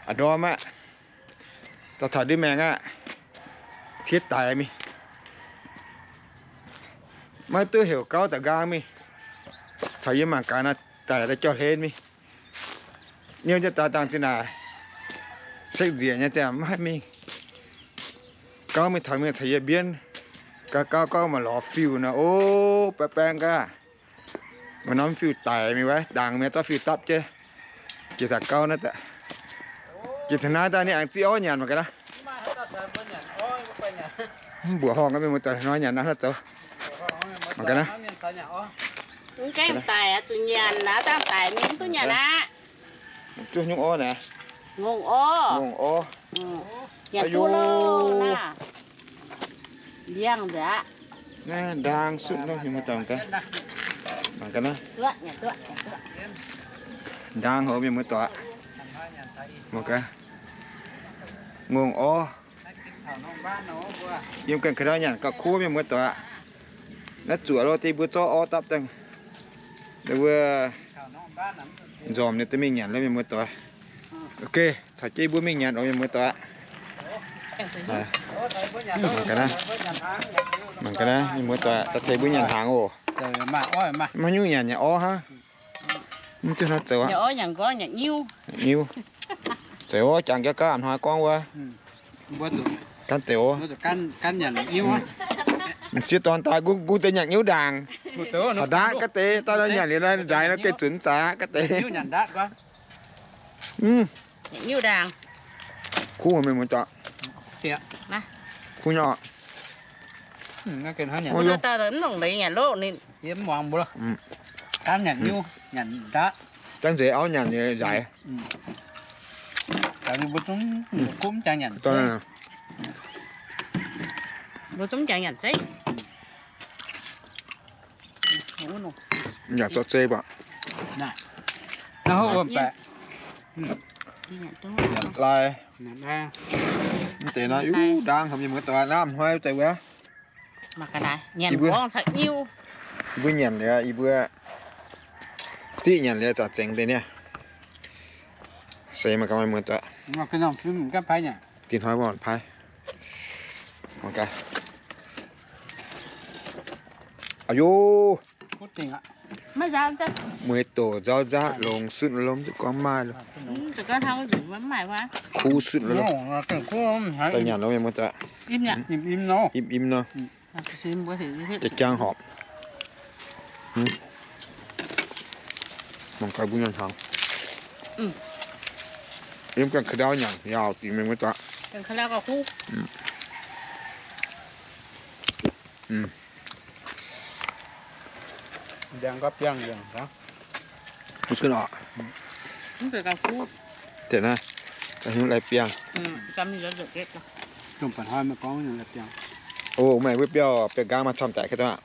A'ndorm aqv. Daaih taux ndiev maengx aqv. Tiev daic mingh. Maiv duqv heuc gauv daaih nqaang mingh. Caux yie mangc gaax naaiv daic daaih jauv-hlen mingh. Niouv jienv daaih dangh zinh naaic. Sekv nzieqc nyei ziangh maiv haih mingh. Gauv mingh taux mingh caux yie mbienv. Gauv gauv gauv maaih lorz fiuv nor, o, baeng baeng gaax. Maaih norm fiuv daic mingh wuov, ndaangc mingh zorqv fiuv dapv jienv. Jiex taux gauv naaiv daaih. Jiex taux naaiv daaih ninh aengx zieqv orv nyanc mangc gaax naaiv. Mv mbuoqc horngh mienh muoz-doic, hnoi nyanc naaiv hnangv zoux. Mangc gaax naaiv. Mv gaengh daic aqv, zuqc nyanc aqv, dangh daic mingh mv duqv nyanc aqv. Zuqc nyungc orv naaiv. Ngongh orv. Ngongh orv. Nyanc duqv loh naaiv. Liangh nzengc aqv. Naaiv ndaang sutv loh, mienh muoz-doic mangc gaax. Mangc gaax naaiv. Ndaang haic, mienh muoz-doic. Mangc gaax. Ngongh orv. Yiem ganh ka'ndau nyanc gauh kuv, mienh muoz-doic aqv. Naaiv zuoqc loh, deix mbuo zorqv orv dapv dangh. Wuov nzormc ninh daaih mingh nyanc loh, mienh muoz-doic. Ok, caux jienv mbuo mingh nyanc oc, mienh muoz-doic aqv. Mangc gaax naaiv, mienh muoz-doic, daaih tengx mbuo nyanc hnaangx oc. Maiv nyungc nyanc, nyanc orv hnangv. Mv duqv hnangv zoux aqv. Nyiuv. Zeiz orv jangx jauv gaav hnoi gorngv wuov. Gan deix orv. M'sieqv dorn daaih gunv deix nyanc nyiuv ndaangc. Caux ndaatv gaav deix, daaih nyanc liuz nor ndaix nor gengh zunc zaqc gaav deix. Kuv mienh muoz-doic. Kuv nyei. Daaih mv longc leiz nyanc loh ninh. Jangv nzeix auv nyanc nyei nzaic. Mbuo zungv jangx nyanc zeiv. Nyanc zorqv zeiv baac. Nyanc lai. Mv deix naaiv ndaang mienh muoz-doic, naaiv hnoi deix wuov. Yie mbuo nyanc liuz, yie mbuo ziqv nyanc liuz, za'gengh deix niaa. Seix mangc gaax mienh muoz-doic. Dinh hnoi mv paaiv. Mangc gaax. Aa yo, mueiz doc nzauh nzaqv longx sutv lomh, gorngv maaih lo. Kuv sutv lo. Daaih nyanc lo mienh muoz-doic. Im im nor. Jaa-jang horpc. Mangc gaax mbuo nyanc hnaangx. Yiem ganh ka'ndau nyanc yaauc dingc mienh muoz-doic. Deix naaiv, da'hiuv lai biangh. O, meih mbuo biauv, biauv-nqaang maaih camv daic ka'dongh aqv.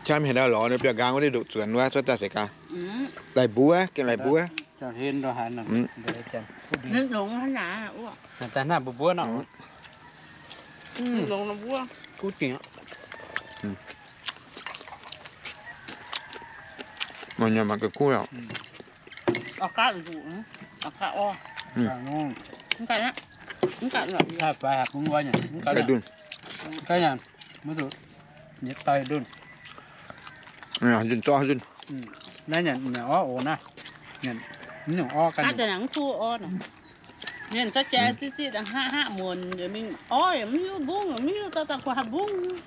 Camv heuc ndau lorz ninh biauv-nqaang wuov deix ndoqc zuonx wuov, cuotv daaih seix gaax. Lai mbuov, gengh lai mbuov. Mangc nyanc mangc gauh kuv aqv. Ndunh. Ndunh zorqv ndunh. Naaiv nyanc orv oc naaiv. Nyanc orv ganh. Nyanc za'gengh ziqv ziqv hnangv hnangv muonc mingh orv yaac mv hiuv, mbungv yaac mv hiuv, dauh dauh kuh haaix mbungv.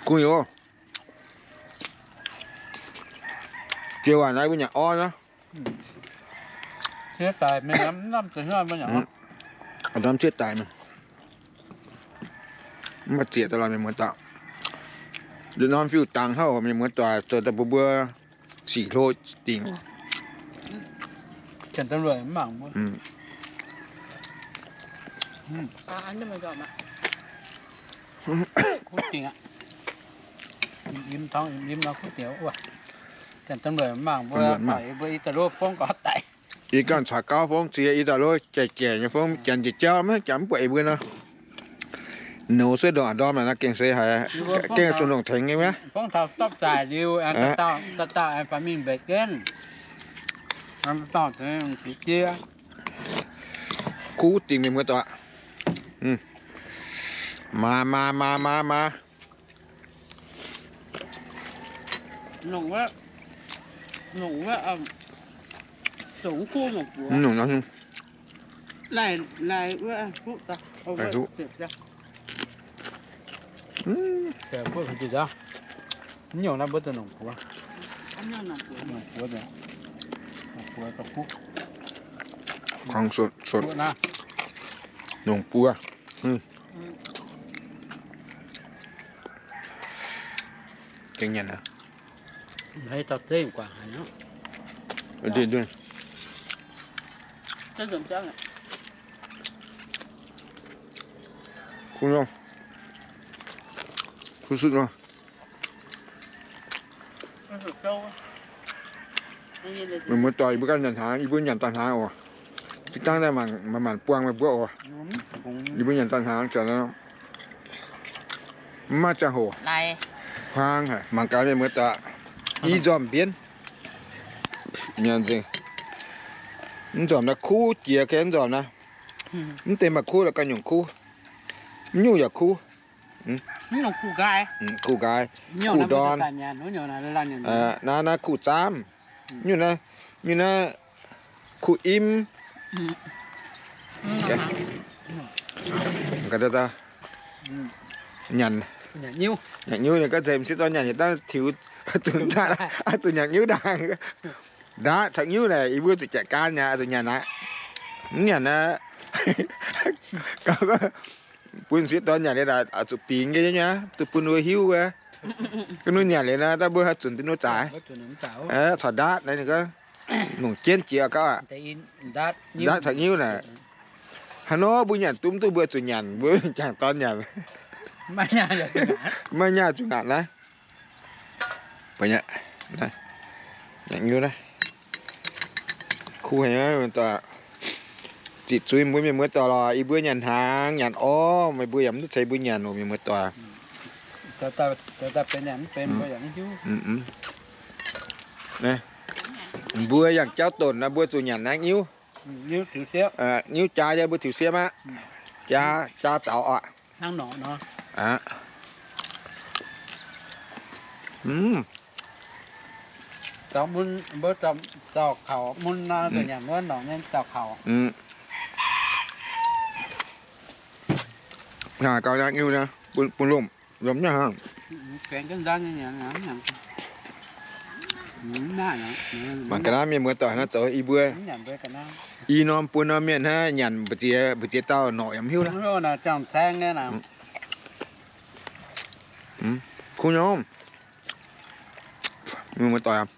Kuv nyei. Jiex waac naaiv mbuo nyanc orv hnangv. A'ndorm ciev daic mingh. Mv baac zieqc daaih lorz mienh muoz-doic. Liuz norm fiuv-dangx hnangv mienh muoz-doic zoux daaih mbuo mbuo sic hlo dingc. Ih ganh caux gauv fongv ziex, ih dauh lo jaiv jaiv nyei fongv, janx jiex jauv maiv janx mv buatc yie mbuo nor. Nouz suiv ndongc a'ndorm naaic gengh se haiz, gengh zuqc ndongc tengx nyei wuov. Kuv dingc mienh muoz doic. Maa, maa, maa, maa, maa. Nongc buo. Gengh nyanc aqv. Kuv nor. Kuv sutv nor. Mienh muoz doic, yie mbuo ganh nyanc hnaangx, yie mbuo nyanc daaih hnaangx oc. Zinh dangv daaih mangc, mangc buangh meih mbuo oc. Yie mbuo nyanc daaih hnaangx, mv maaih ziangh hoc. Huaang haic, mangc gaax mienh muoz doic. I nzormc mbienv. Nyanc nzengc. Mv nzormc naaiv kuv jiex, kei mv nzormc naaiv. Mv deix maaih kuv lorqc, ganh nyungc kuv. Mv nyungc yaac kuv. Kuv nqaai, kuv ndorn. Naaiv, naaiv kuv zaamv. Nyungc naaiv, nyungc naaiv kuv imv. Nyanc, nyanc nyuv ninh gaav nzengc, m'sieqv dorn nyanc yietc dangv tiux zuqc nzaatv, zuqc nyanc nyuv ndaangc. Ndaatv caux nyuv naaic, yie mbuo zuqc janx gaanv nyanc, zuqc nyanc aqv. Mv nyanc aqv. Bun m'sieqv dorn nyanc liuz naaic, zuqc bingx nyei nyei, duqv bun wuov hiuv wuov. Ga'naaiv nyanc liuz naaic, daaih mbuo haih zunc duqv nuv zaaix. Caux ndaatv naaiv ninh gaav, nongc jienv jiex gauh aqv. Ndaatv caux nyuv naaic. Haaix nor mbuo nyanc duqv mv duqv mbuo zuqc nyanc, mbuo jangx dorn nyanc. Maiv nyaah zuqc ngaatc naaiv. Kuv haic, ziqc zuiz mbuo mienh muoz doic lorqc. Yie mbuo nyanc hnaangx nyanc orv, meih mbuo yaac mv duqv ceix mbuo nyanc oc mienh muoz doic. Mbuo yangh jauv donc naaiv mbuo zuqc nyanc naaiv nyuv. Nyuv jaa yie mbuo tiux sieqv aqv. Jaa, jaa zaux oc. Gauh nyei, bun lomh, lomh nyei hnangv. Mangc ga'naaiv mienh muoz doic naaiv zoux i mbuo. I norm buo norm mienh hnangv nyanc mbu'ziex, mbu'ziex dauh norqc yaac mv hiuv. Kuv nyei. Mienh muoz doic,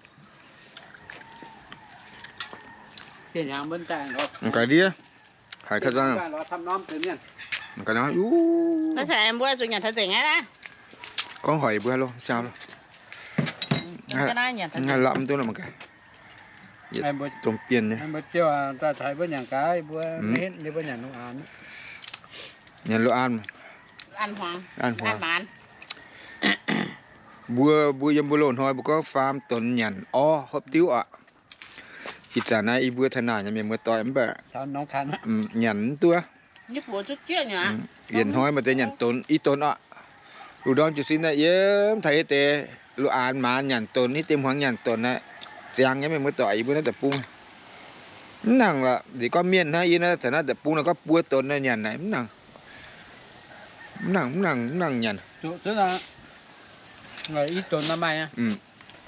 ga'ndiev haiz ka'zang. Gorngv hoic mbuo lo, siau lo. Haih lapv mv duqv lo mangc gaax. Dongh bienh nyei. Nyanc lo an. An hmuangx. Mbuo, mbuo yiem mbuo loz-hnoi mbuo gorngv faam donx nyanc orv hopv diuv oc. Ih zanc naaiv i mbuo taux naaic nyei mienh muoz doic mv baac nyanc mv duqv. Yietc hnoi maaih deix nyanc donx i donx oc. Lungh ndorm jiez sin naaiv yiem taux yie deix lo an maanz nyanc donx, hitv deix hmuangx nyanc donx naaiv, ziangx nyei mienh muoz doic, i mbuo naaiv deic-bung. Mv nangc lorqc, nziex gorngv mienh hnangv yie naaiv, taux naaiv deic-bung naaiv gorngv buo donx naaiv nyanc naaic, mv nangc, mv nangc, mv nangc nyanc.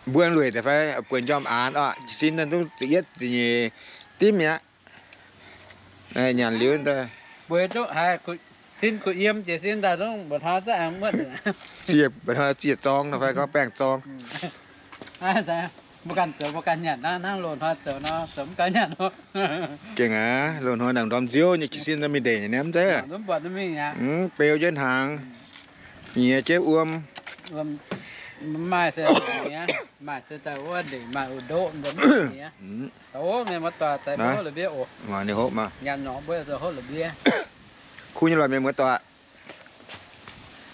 Mbuo lueic deix fai bueix njormh aanx oc, jiez sin naaiv zungv ziepc yietv ziepc nyeic dimv mi'aqv. Nyanc liuz daaih, sin kuh yiem jiez sin daaih zungv mba'hnoi za'gengh muotv. Ziex, mba'hnoi ziex zorng nor fai gorngv baengh zorng. Mbuo ganh zoux mbuo ganh nyanc hnangv, hnangv loz-hnoi zoux nor zoux mv ganh nyanc. Gengh aqv, loz-hnoi nangc ndorm nziouv nyei jiez sin mingh ndeic nyei mv zeiz. Beu jienv hnaangx, nyiex jienv wuom. Maaih se, maaih se daaih wuov ndeic maaih ndoqv ndoqv nyiex. Ninh hopv maah. Kuv nyei lorqc mienh muoz doic.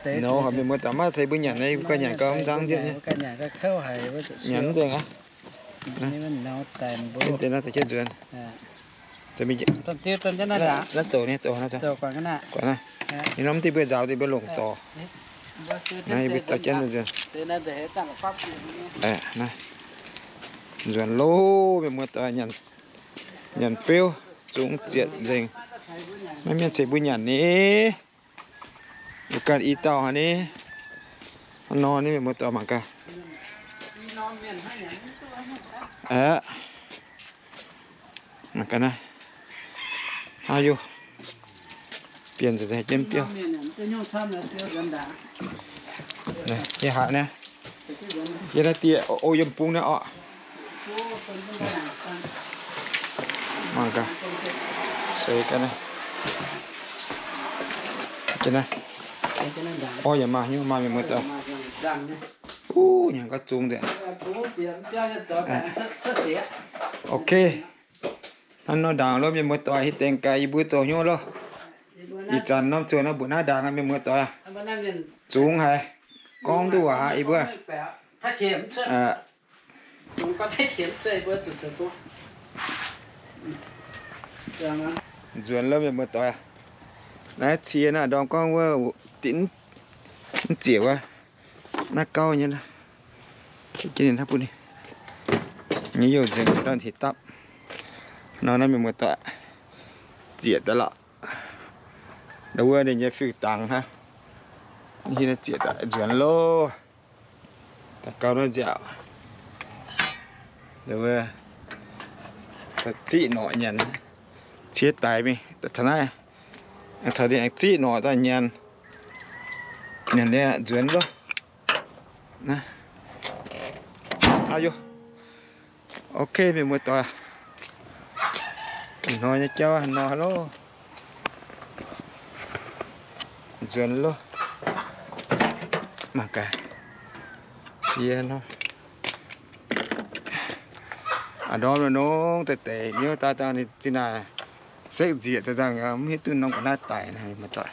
Nor mienh muoz-doic maiv ceix mbuo nyanc naaiv, yie mbuo ganh nyanc gau mv nzangv nzietv nyei. Nyanc mv nzengc aqv. Deix naaiv za'jienv nzuonx. Naaiv zoux nyei, zoux naaiv, ninh norm diuh mbuo nzaaux diuh mbuo longc dorc. Naaiv yie mbuo za'jienv nzuonx. Nzuonx loh, mienh muoz-doic, nyanc beuv zungx zietc nzengc. Maiv mienh ceix mbuo nyanc ni. Mbuo ganh i dauh haic ni. Hnangv nor ni, mienh muoz-doic, mangc gaax. Aeqv, mangc gaax naaiv. Hnangv yie bienh nzengc jienv biouv. Yie haiz naaiv, yie naaiv dieh o yiem bung naaiv orqc. Mangc gaax, seix gaax naaiv. Orv yaac maaih hnyouv maaih, mienh muoz-doic. Uv, nyanc gauh zungx nzengc. Ok. Hnangv nor ndaangc loh, mienh muoz-doic, hitv dengx gaax yie mbuo zoux hnyouv loh. Ih zanc norm zuoqv nor mbuoqc naaiv ndaangc aqv, mienh muoz-doic. Zungx haic, gorngv duqv waac aqv yie mbuo. Nzuonx loh, mienh muoz-doic. Naaiv cie naaiv ndorm gorngv wuov dinv mv zieqc wuov, naaiv gauv nyei. Ninh hnangv bun ninh nyei youh nzengc, ndortv ntix dapv nor naaiv, mienh muoz-doic. Zieqc daaih lorqc. Ndau wuov ninh nyei fiuv-dangx hnangv. Hiuv naaiv zieqc daaih nzuonx loh. Daaih gauh naaiv nziaauc. Ndau wuov ziqv norqc nyanc, ciev daic mingh taux naaiv. Caux ninh aengx ziqv norqc daaih nyanc. Nyanc liuz nzuonx loh. Aa, ok, mienh muoz-doic, hnoi nyei jauv hnoi loh. Nzuonx loh. Mangc gaax, cie nor. Aa, ndorm nor nongx deix deix nyei, daaih dangh ninh zinh naaic sekv nzieqc daaih dangh mv hiuv duqv norm ga'naaiv daic.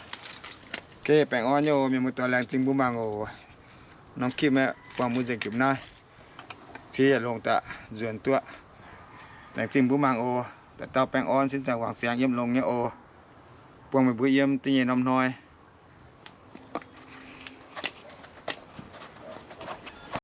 Ok, baengh orn nyei oc, mienh muoz-doic, laengz zingh mbuo mangc oc. Norm คลิป aeqv, buangh mbuo nzengc jupc naaiv. Cie yaac longc daaih nzuonx duqv. Laengz zingh mbuo mangc oc. Dauh dauh baengh orn, sin zaangc wangc siangx yiem longx nyei oc. Buangh meih mbuo yiem da'nyeic norm hnoi.